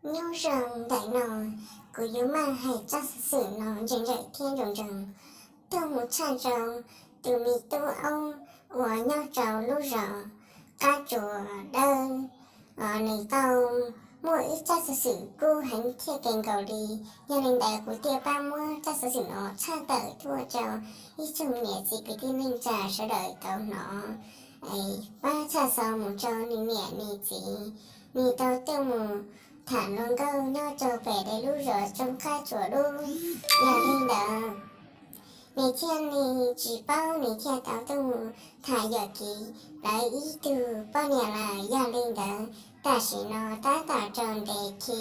Nyob zoo ntawm no, kuv yuav maj hais tsab xov xwm no ntsees ntsees thiab ntsoov ntsoov tuaj mus tshaj rau tus me tub aub uas nyob rau lub zos Qab Tsuas Dawb. Nws tau muaj ib tsab xov xwm kub heev thiab kawg nkaus li. Yog li ntawd kuv thiaj pab muab tsab xov xwm no tshaj tawm tuaj rau ib tsoom niam txiv kwv tij neej tsa sawv daws tau hnov, pab tshaj xov mus rau nws niam nws txiv. Nws tau tuaj mus tham hluas nkauj nyob rau pem lawv lub zos Tsoob Qab Tsuas Dub. Yog li ntawd, nws thiaj li tsis paub, nws thiaj tau tuaj mus tham yog kiv lawv ib tug poj niam lawm. Yog li ntawd, tam sim no tab tom raug ntes khi.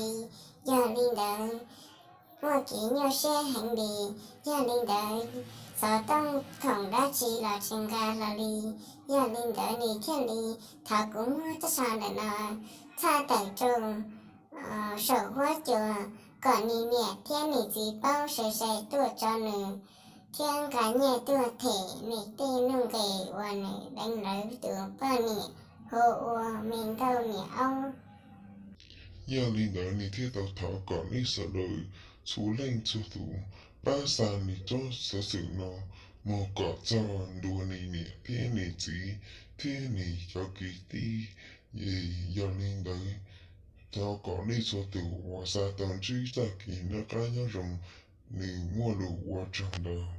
Yog li ntawd, muaj kev nyuaj siab heev li. Yog li ntawd, xov tooj khoom dab tsi los tsis nqa hlo li. Yog li ntawd, nws thiaj li thov kuv muab tsab xov ntawm no tshaj tawm rau saum huab cua kom nws niam thiab nws txiv paub sai sai tuaj tso nws thiab nqa nyiaj tuaj them nws tej nuj nqes uas nws deev lawv tus poj niam hu ua Me Nkauj Niam Aub. Yog li ntawd, nws thiaj tau thov kom nej sawv daws txhua leej txhua tus pab xa nws tsob xov xwm no mus kom txog ntua nws niam thiab nws txiv thiab nws cov kwv tij. Yog li ntawd, thov kom nej txhua tus uas xa tau ntsib txoj kev noj qab nyob zoo, nws muaj lus ua tsaug ntau.